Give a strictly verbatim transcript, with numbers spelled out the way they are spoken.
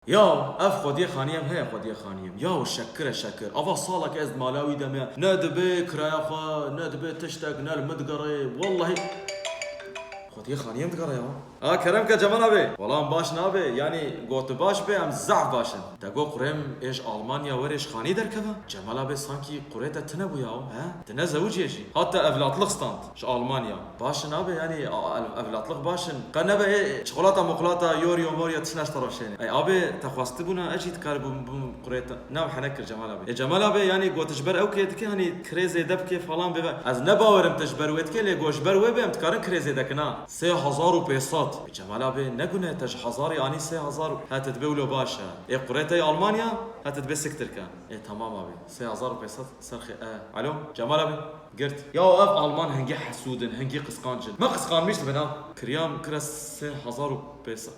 Ya ev xwediyê xaniyem heye, xwediyê xaniyem. Ya şekir e şekir. Ava salek ez di mala wî de me. Ne dibe kiraya xwe, ne dibe tiştek, ne li min digerê. Wellahî. Xwediyê xaniyem digerê ya. A kerem ke Cemal abi. Wala em baş nabe. Yanî got baş be, em zehf baş in. Te got qurê min ê ji Almanya were ji xanî derkeve? Cemal abi sankî qurê te tine bû ya. He? Tine zewicê jî. Hatta evlatlık stand. Ji Almanya. Baş in abi, yanî, a, ev-, evlatlık baş in. Qe nebe ê çikolata mukolata, yoryo moryo tiştine ji te re şêne. Ey abi, te xwestibûna, ez jî dikaribûm bûm qurê te. Nav hene kir Cemal abi. E, Cemal abi, yanî, got ji ber ew kê dike, hanî, kirê zêde bike falan bê ve. Ez ne bawerim te ji ber wê dike, lê got ji ber wê bê, em dikarin kirê zêde kin ha. Sê hezar û pênc sed. E, Cemal abi, ne gune te ji hezarî anî sê hezar û, ha te dibê wilo baş e. Ê qurê te yê Almanya, ha te dibê siktir ke. E, tamam abi. Sê hezar û pênc sed serxê, e. Alo, Cemal abi. Girt. Ya ev Alman hingî hesûd in, hingî qisqanc in. Me qisqanmîş dibin ha. Kiriyam kire sê hezar û pênc sed.